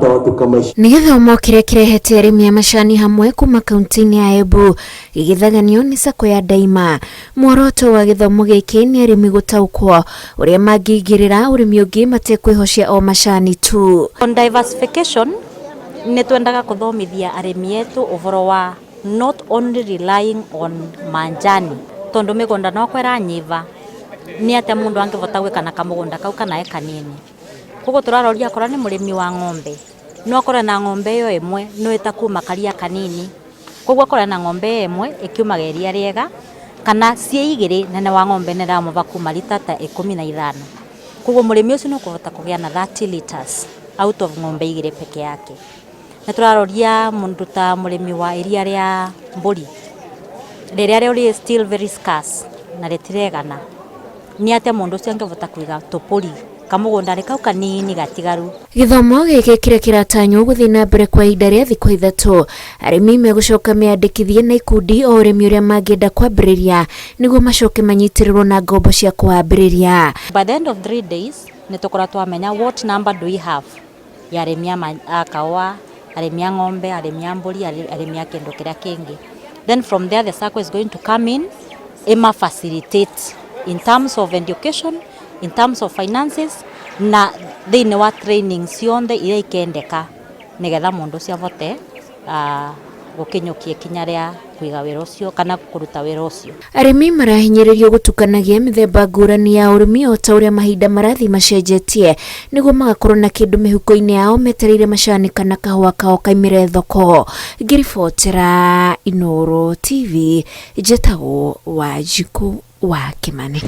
Hata watu kama Nĩ gĩthomo kĩrĩa kĩrehete arĩmi a macani hamwe kuma kaunti-inĩ ya Embu gĩgĩthaganio nĩ sacco ya Daima. Muoroto wa gĩthomo gĩkĩ nĩ arĩmi gũtaũkwo ũrĩa mangĩingĩrĩra ũrĩmi ũngĩ matekwĩhocia o macani tu. On diversification nĩ twendaga kũthomithia arĩmi etu ũhoro wa not only relying on manjani, tondu mĩgũnda no ĩranyiva, nĩ atĩa mũndũ angĩvota gwĩka na kamũgũnda kau kana e kanini. Koguo tũraroria akorwo nĩ mũrĩmi wa ng'ombe, no akorwo na ng'ombe ĩyo ĩmwe no ĩtakuma karia kanini, koguo akorwo na ng'ombe ĩyo ĩmwe ĩkiumaga iria rĩega, kana ciĩ igĩrĩ nene wa ng'ombe nĩ ĩramũva kuma rita ta 15. Koguo mũrĩmi ũcio nĩ ũkũhota kũgĩa na 30 liters out of ng'ombe igĩrĩ peke yake. Nĩ tũraroria mũndũ ta mũrĩmi wa iria rĩa mbũri, rĩrĩa rĩo still very scarce na rĩtiregana, nĩ atĩa mũndũ ũcio angĩvota kũiga tũbũri kamũgũnda-inĩ kau kanini gatigaru. Gĩthomo gĩkĩ kĩrĩa kĩratanywo gũthiĩ na mbere kwa ihinda rĩa thikũ 3, arĩmi megũcoka meyandĩkithie na ikundi o ũrĩmi ũrĩa mangĩenda kwambĩrĩria nĩguo macoke manyitĩrĩrwo na ngombo cia kũwambĩrĩria. By the end of 3 days nĩ tũkorwo twamenya what number do we have ya arĩmi a kahũa, arĩmi a ng'ombe, arĩmi a mbũri, arĩmi a kĩndũ kĩrĩa kĩngĩ. Then from there the sacco is going to come in, ĩma facilitate in terms of education, in terms of finances, na thĩinĩ wa training cionthe iria ikendeka nĩgetha mũndũ ũcio avote gũkinyũkia ikinya rĩa kũiga wĩra ũcio kana kũruta wĩra ũcio. Arĩmi marahinyĩrĩrio gũtukanagia mĩthemba ngũrani ya ũrĩmi o ta ũrĩa mahinda marathiĩ macenjetie nĩguo magakorwo na kĩndũ mĩhuko-inĩ yao metereire macani kana kahũa kao kaimĩre thoko. Ngĩribotera Inooro TV, njĩtagwo Wanjikũ wa Kĩmani.